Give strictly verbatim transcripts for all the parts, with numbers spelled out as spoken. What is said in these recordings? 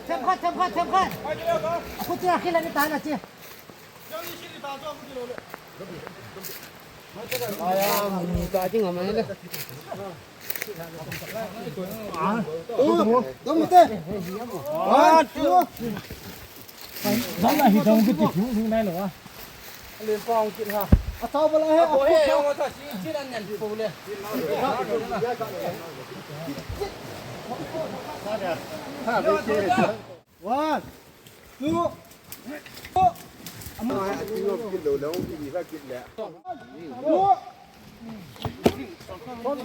Themkhat, themkhat, themkhat, themkhat. Akhu tia khila ni ta na chi. Aya, mi ta ding ama le. Dong te. One, two. Dong la hi dong ki ti hung hung nai lo a. Le pong kit ha. A tau bala he. Ko he yong ta chi chi dan nyan ko le. Ha, be che. One, two, two. Ama a ti yo kit lo lo ki ni la kit le. Two. Son,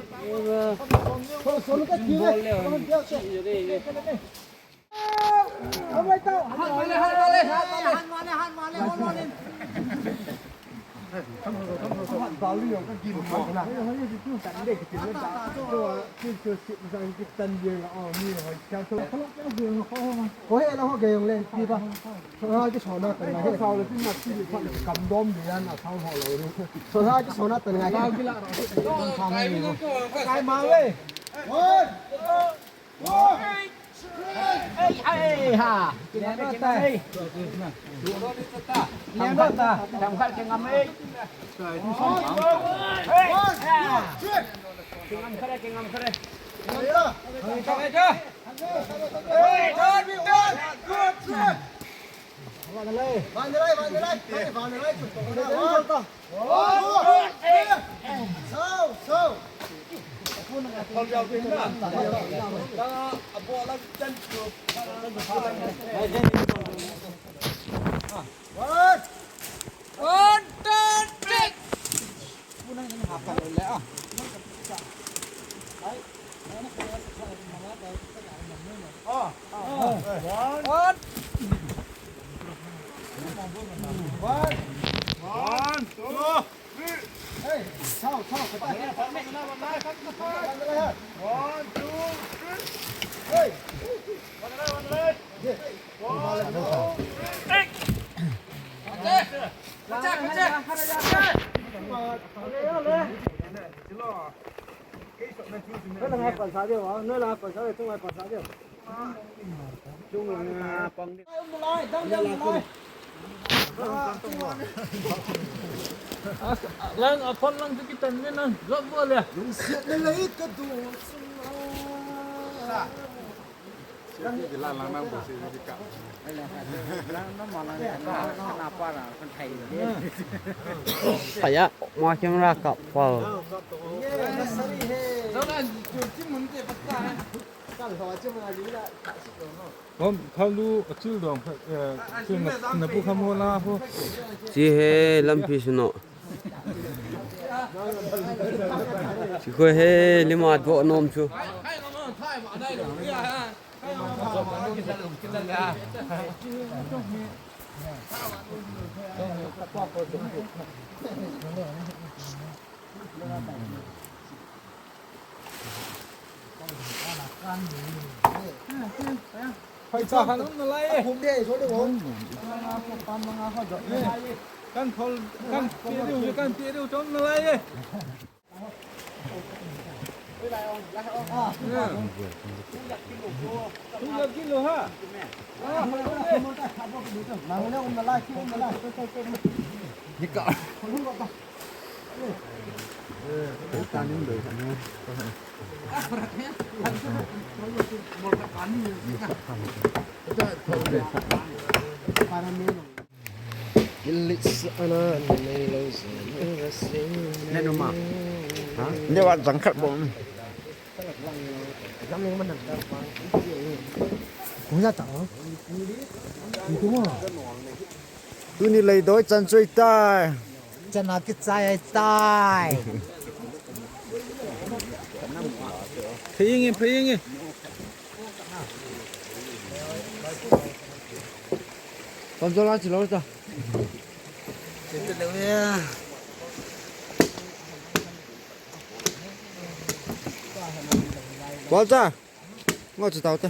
son, son ka ti le. Kai ma ve. Ei, ei, ha. Lem ta. Lem ta. Themkhat kingam ei. Kingam khat e, kingam khat e. Vanilai, vanilai, vanilai. One, two, three. One. One. One, two, three. Hey, sao, sao, kata. One, two, three. Hey. One, two, three. Hey. Lang, a phone lang chu kitan ve nang, love bol le. Lungsiat na lei ka du. Aya, ma camera kap pau. Bom, khalu achil dong, eh, chil na, na pu kham ho la ho. Chi he lampi suno. Chi khoi he lima do nom chu. Phai cha khan um nalai e. Hum de, so de hum. Kan phol, kan pe diu, kan pe diu chom nalai e. Thu yak kilo ha. Nang le um nalai, um nalai. Ni ka. Kilis ana nei lo se. Ne no ma. Ha? Ne wa jang khat bom. Kung ja ta. Ni tu ma. Tuni lei doi chan choi tai. Chana kichai tai. Phei nge, phei nge. Kon jola chi lo ta. Bol ta. Ngo chu tau ta.